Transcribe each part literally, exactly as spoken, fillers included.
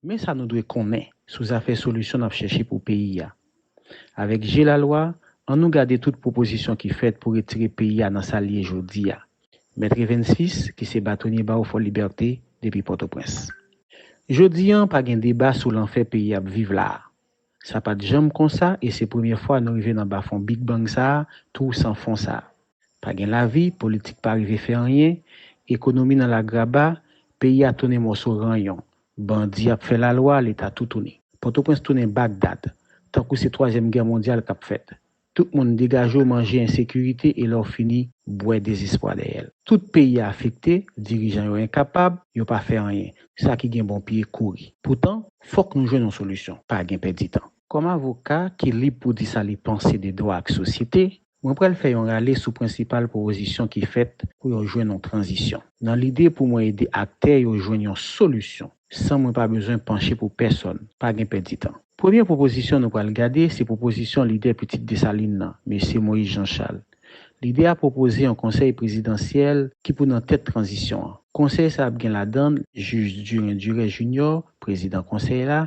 Men sa nou dwe konnen sou zafè solisyon n ap chèche pou peyi a. Avèk je lalwa, ann nou gade tout pwopozisyon ki fèt pou retire peyi a nan sa l ye jodi a. Mèt Evens Fils, ki se batonye bawo Fò Libète depi Pòtoprens. Jodi a, pa gen deba sou lanfè peyi ap viv la a. Sa pa t janm konsa e se premye fwa nou rive nan bafon Big Bang sa a, twou san fon sa a. Pa gen lavi, politik pa rive fè anyen, ekonomi nan lagraba, peyi a tounen mòso ranyon. Bandi ap fè lalwa, Leta toutouni. Pòtoprens tounen Bagdad, tankou se twazyèm gè mondyal k ap fèt. Tout moun degaje w manje ensekirite e lè w fini, bwè dezespwa dèyè l. Tout peyi a afekte, dirijan yo enkapab, yo pa fè anyen. Sa ki gen bon pye, kouri. Poutan, fòk nou jwenn yon solisyon. Pa gen pèdi tan. Kòm avoka ki lib pou di sa li panse de dwa ak sosyete, mwen pral fè yon rale sou prensipal pwopozisyon ki fèt pou yo jwenn yon tranzisyon. Nan lide pou mwen ede aktè yo jwenn yon solisyon, san mwen pa bezwen panche pou pèsòn, pa gen pèdi tan. Premye pwopozisyon nou pral gade se pwopozisyon lidè Pitit Desalin nan, Mesye Moïse Jean Charles. Lidè a pwopoze yon konsèy prezidansyèl ki pou nan tèt tranzisyon an. Konsèy sa ap gen ladan l Jij Durin Duret Junior, prezidan konsèy la,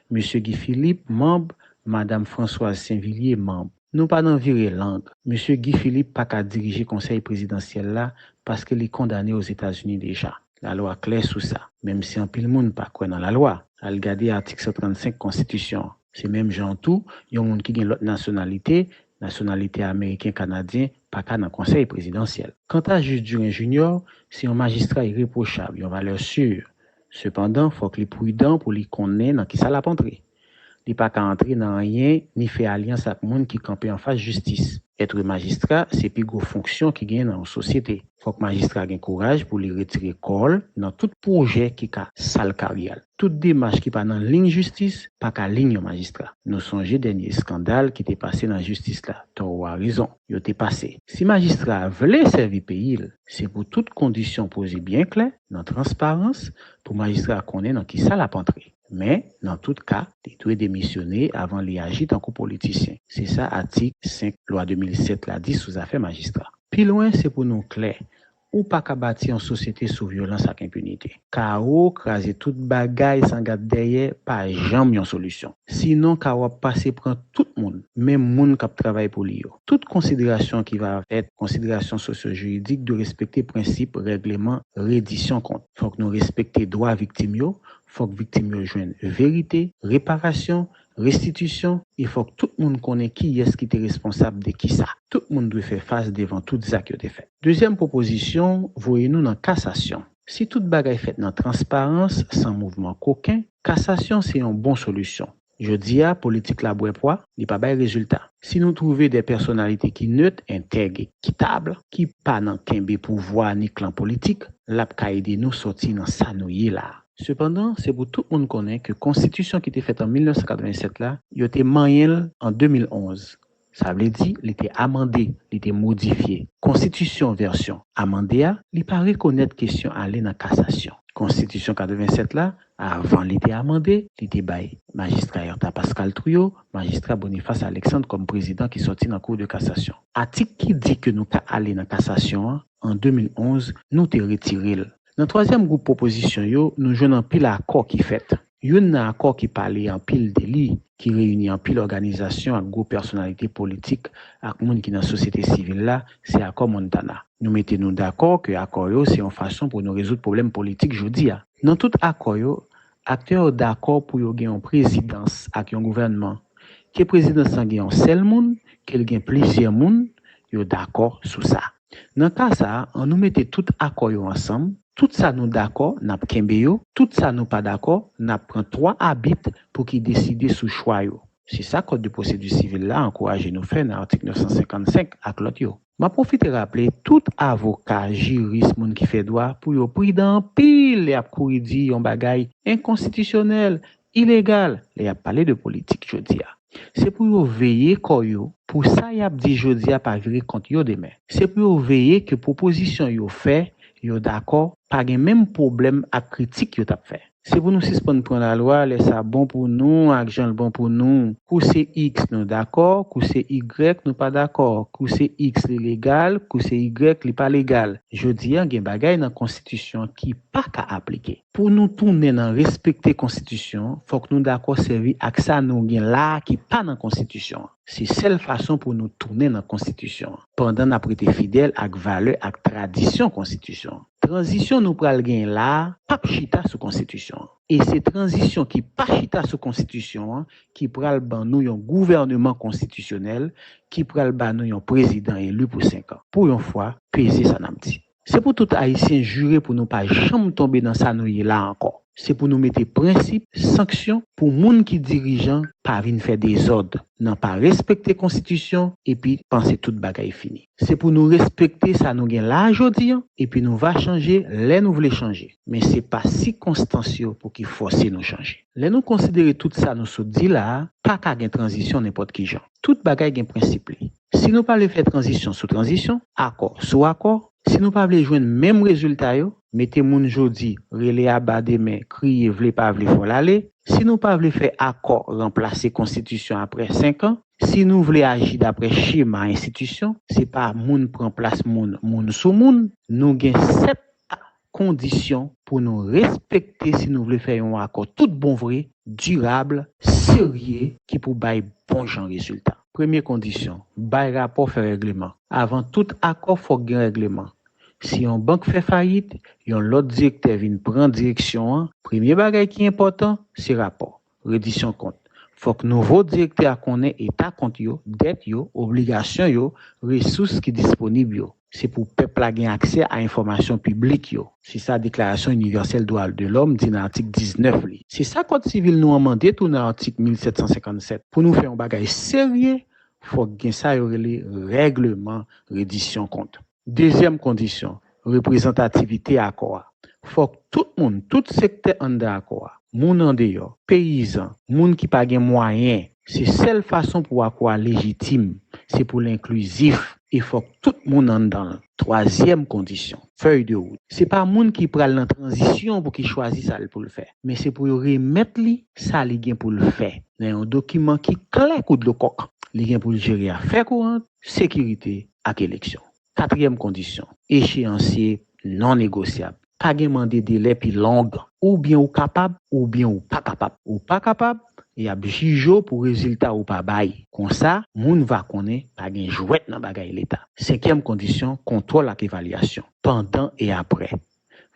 Mesye Guy Philippe, manm, Madam Françoise Sainvillier, manm. Nou pa nan vire lang. Mesye Guy Philippe pa ka dirije konsèy prezidansyèl la paske li kondane Ozetazini deja. Lalwa klè sou sa, menm si anpil moun pa kwè nan lalwa. Al gade atik san trannsenk konstitisyon an. Se menm jan an tou, yon moun ki gen lòt nasyonalite, nasyonalite ameriken, kanadyen, pa ka nan konsèy prezidansyèl. Kanta jij Durin Junior, se yon majistra irepwochab, yon valè si. Sepandan, fòk li pridan pou li konnen nan kisa l ap antre. Li pa ka antre nan anyen ni fè alyans ak moun ki kanpe anfas jistis. Èt majistra se pi gwo fonksyon ki genyen nan yon sosyete. Fòk majistra gen kouraj pou li retire kò l nan tout pwojè ki ka sal karyè l. Tout demach ki pa nan liy jistis pa ka liy yon majistra. Nou sonje dènye eskandal ki te pase nan jistis la, tòw ou a rezon, yo te pase. Si majistra a vle sèvi peyi l, se pou tout kondisyon poze byen klè, nan transparans, pou majistra a konnen nan kisa l ap antre. Men, nan tout ka, li dwe demisyone avan li aji tankou politisyen. Se sa atik senk lwa de mil sèt la di sou zafè majistra. Pi lwen, se pou nou klè, ou pa ka bati yon sosyete sou vyolans ak enpinite. Kawo, kraze tout bagay san gad dèyè, pa janm yon solisyon. Sinon, kawo ap pase pran tout moun, menm moun k ap travay pou li yo. Tout konsiderasyon ki va fèt, konsiderasyon sosyo-jiridik, dwe respekte prensip règleman redisyon kont. Fòk nou respekte dwa viktim yo, fòk viktim yo jwenn verite, reparasyon, restitisyon, e fòk tout moun konnen kiyès ki te responsab de kisa. Tout moun dwe fè fas devan tout zak yo te fè. Dezyèm pwopozisyon, voye nou nan kasasyon. Si tout bagay fèt nan transparans, san mouvman koken, kasasyon se yon bon solisyon. Jodi a, politik la bwè pwa, li pa bay rezilta. Si nou twouve de pèsonalite ki nèt, entèg, ekitab, ki pa nan kenbe pouvwa ni klan politik, l ap ka ede nou sòti nan sa nou ye la a. Sepandan, se pou tout moun konnen ke konstitisyon ki te fèt an mil nèf san katrevennsèt la, yo te manyen l an de mil onz. Sa vle di, li te amande, li te modifye. Konstitisyon vèsyon amande a, li pa rekonèt kesyon ale nan kasasyon. Konstitisyon katrevennsèt la, avan li te amande, li te bay majistra Ertha Pascal Trouillot, majistra Boniface Alexandre kòm prezidan ki sòti nan Cour de cassation. Atik ki di ke nou ka ale nan kasasyon an, an de mil onz, nou te retire l. Nan twazyèm gwoup pwopozisyon yo, nou jwenn anpil akò ki fèt. Youn nan akò ki pale anpil de li, ki reyini anpil òganizasyon ak gwo pèsonalite politik ak moun ki nan sosyete sivil la, se akò Montana. Nou mete nou dakò ke akò yo se yon fason pou nou rezoud pwoblèm politik jodi a. Nan tout akò yo, aktè yo dakò pou yo gen yon prezidans ak yon gouvènman. Ke prezidans lan gen yon sèl moun, ke l gen plizyè moun, yo dakò sou sa. Nan ka sa a, an nou mete tout akò yo ansanm, tout sa nou dakò, n ap kenbe yo, tout sa nou pa dakò, n ap pran twa abit pou ki deside sou chwa yo. Se sa Code de procédure civile la ankouraje nou fè nan atik nèf san senkannsenk ak lòt yo. M ap pwofite raple tout avoka, jiris, moun ki fè dwa pou yo pridan anpil lè y ap kouri di yon bagay enkonstitisyonèl, ilegal, lè y ap pale de politik jodi a. Se pou yo veye kò yo pou sa y ap di jodi a pa vire kont yo demen. Se pou yo veye ke pwopozisyon yo fè, yo dakò, pa gen menm pwoblèm ak kritik yo t ap fè. Se pou nou sispann pran lalwa lè sa bon pou nou ak jan l bon pou nou. Kou se X, nou dakò, kou se Y, nou pa dakò. Kou se X, li legal, kou se Y, li pa legal. Jodi a, gen bagay nan konstitisyon ki pa ka aplike. Pou nou tounen nan respekte konstitisyon, fòk nou dakò sèvi ak sa nou gen la a ki pa nan konstitisyon an. Se sèl fason pou nou tounen nan konstitisyon an, pandan n ap rete fidèl ak valè ak tradisyon konstitisyon an. Tranzisyon nou pral genyen la a p ap chita sou konstitisyon an. E se tranzisyon ki pa chita sou konstitisyon an ki pral ban nou yon gouvèneman konstitisyonèl, ki pral ba nou yon prezidan eli pou senk an. Pou yon fwa, peze sa n ap di. Se pou tout Ayisyen jire pou nou pa janm tonbe nan sa nou ye la ankò. Se pou nou mete prensip, sanksyon pou moun ki dirijan pa vin fè dezòd, nan pa respekte konstitisyon epi panse tout bagay fini. Se pou nou respekte sa nou gen la a jodi a, epi nou va chanje lè nou vle chanje. Men se pa sikonstans yo pou ki fòse nou chanje. Lè nou konsidere tout sa nou sot di la a, pa ka gen tranzisyon nenpòt ki jan. Tout bagay gen prensip li. Si nou pa vle fè tranzisyon sou tranzisyon, akò sou akò, si nou pa vle jwenn menm rezilta yo, mete moun jodi, rele aba demen, kriye, vle pa vle, fò l ale. Si nou pa vle fè akò ranplase konstitisyon apre senk an, si nou vle aji dapre chema enstitisyon, se pa moun pran plas moun, moun sou moun, nou gen sèt kondisyon pou nou respekte si nou vle fè yon akò tout bon vre, dirab, serye, ki pou bay bon jan rezilta. Premye kondisyon, bay rapò, fè règleman. Avan tout akò, fòk gen règleman. Si yon bank fè fayit, yon lòt direktè vin pran direksyon an, premye bagay ki enpòtan, se rapò, redisyon kont. Fòk nouvo direktè a konnen eta kont yo, dèt yo, obligasyon yo, resous ki disponib yo. Se pou pèp la gen aksè a enfòmasyon piblik yo. Se sa Deklarasyon Inivèsèl Dwa de Lòm di nan atik diznèf li. Se sa Kòd sivil nou an mande tou nan atik mil sèt san senkann sèt. Pou nou fè yon bagay serye, fòk gen sa yo rele règleman redisyon kont. Dezyèm kondisyon, reprezantativite akò a. Fòk tout moun, tout sektè anndan akò a, moun andeyò, peyizan, moun ki pa gen mwayen, se sèl fason pou akò a lejitim, se pou l enklizif e fòk tout moun anndan l. Twazyèm kondisyon, fèy de wout. Se pa moun ki pral nan tranzisyon pou ki chwazi sa l pou l fè, men se pou yo remèt li sa li gen pou l fè nan yon dokiman ki klè kou dlo kòk. Li gen pou l jere afè kourant, sekirite ak eleksyon. Katriyèm kondisyon, echeyansye non negosyab. Pa gen mande delè pi long. Oubyen ou kapab, oubyen ou pa kapab. Ou pa kapab, y ap jije w pou rezilta ou pa bay. Konsa, moun va konnen pa gen jwèt nan bagay Leta. Senkyèm kondisyon, kontwòl ak evalyasyon, pandan e apre.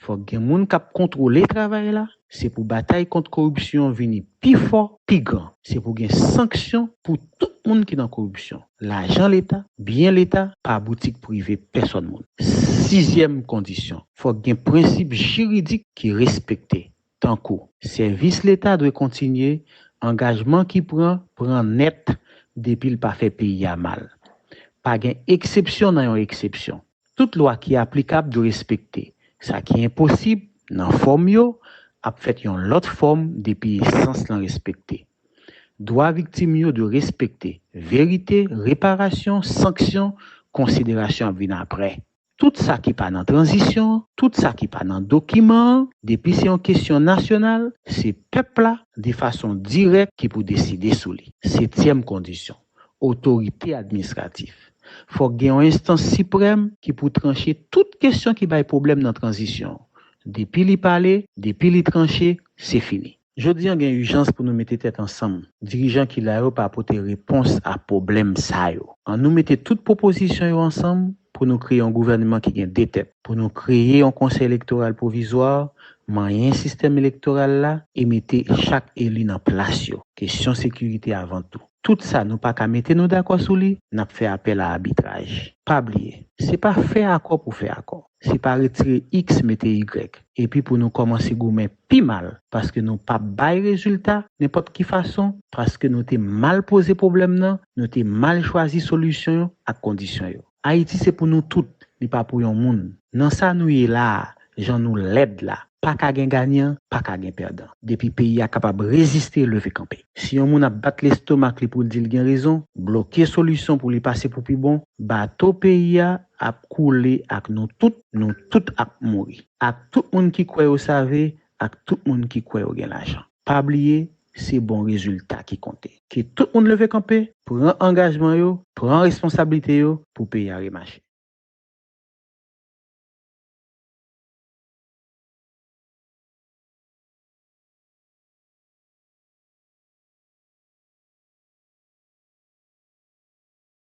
Fòk gen moun k ap kontwole travay la, se pou batay kont koripsyon vini pi fò, pi gran. Se pou gen sanksyon pou tout moun ki nan koripsyon. Lajan Leta, byen Leta, pa boutik prive pèsòn moun. Sizyèm kondisyon, fòk gen prensip jiridik ki respekte, tankou sèvis Leta dwe kontinye, angajman ki pran, pran nèt depi l pa fè peyi a mal. Pa gen eksepsyon nan yon eksepsyon. Tout lwa ki aplikab dwe respekte. Sa ki enposib, nan fòm yo, ap fèt yon lòt fòm depi esans lan respekte. Dwa viktim yo dwe respekte. Verite, reparasyon, sanksyon, konsiderasyon ap vin apre. Tout sa ki pa nan tranzisyon an, tout sa ki pa nan dokiman an, depi se yon kesyon nasyonal, se pèp la, de fason dirèk, ki pou deside sou li. Setyèm kondisyon, otorite administratif. Fòk gen yon enstans siprèm ki pou tranche tout kesyon ki bay pwoblèm nan tranzisyon an. Depi li pale, depi li tranche, se fini. Jodi a gen ijans pou nou mete tèt ansanm. Dirijan ki la yo pa pote repons a pwoblèm sa yo. Annou mete tout pwopozisyon yo ansanm pou nou kreye yon gouvènman ki gen de tèt, pou nou kreye yon konsèy elektoral pwovizwa, manyen sistèm elektoral la e mete chak eli nan plas yo. Kesyon sekirite avan tou. Tout sa nou pa ka mete nou dakò sou li, n ap fè apèl a abitraj. Pa bliye, se pa fè akò pou fè akò. Se pa retire X mete Y. Epi pou nou kòmanse goumen pi mal, paske nou p ap bay rezilta nenpòt ki fason, paske nou te mal poze pwoblèm nan, nou te mal chwazi solisyon yo ak kondisyon yo. Ayiti se pou nou tout, li pa pou yon moun. Nan sa nou ye la a, jan nou lèd la, pa ka gen ganyan, pa ka gen pèdan. Depi peyi a kapab reziste, leve kanpe. Si yon moun ap bat lestomak li pou l di l gen rezon, bloke solisyon pou li pase pou pi bon, bato peyi a ap koule ak nou tout, nou tout ap mouri. Ak tout moun ki kwè yo save, ak tout moun ki kwè yo gen lajan. Pa bliye, se bon rezilta ki konte. Ke tout moun leve kanpe, pran angajman yo, pran responsablite yo pou peyi a remache.